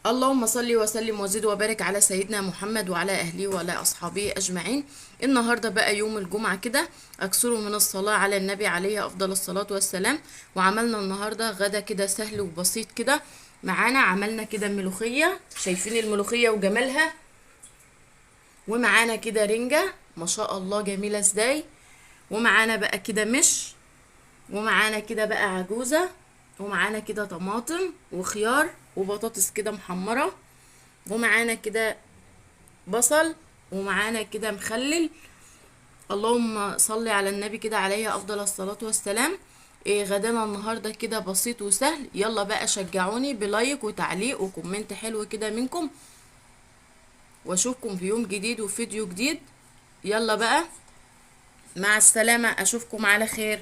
اللهم صل وسلم وزد وبارك على سيدنا محمد وعلى اهله وعلى اصحابه اجمعين. النهارده بقى يوم الجمعة كده، اكثروا من الصلاة على النبي عليه افضل الصلاة والسلام. وعملنا النهارده غدا كده سهل وبسيط كده معانا. عملنا كده ملوخية، شايفين الملوخية وجمالها، ومعانا كده رنجه ما شاء الله جميلة ازاي، ومعانا بقى كده مش، ومعانا كده بقى عجوزه، ومعانا كده طماطم وخيار وبطاطس كده محمرة، ومعانا كده بصل، ومعانا كده مخلل. اللهم صل على النبي كده عليه افضل الصلاة والسلام. غدانا النهارده كده بسيط وسهل. يلا بقى شجعوني ب like وتعليق و comment حلو كده منكم، واشوفكم في يوم جديد وفيديو جديد. يلا بقى مع السلامة، اشوفكم على خير.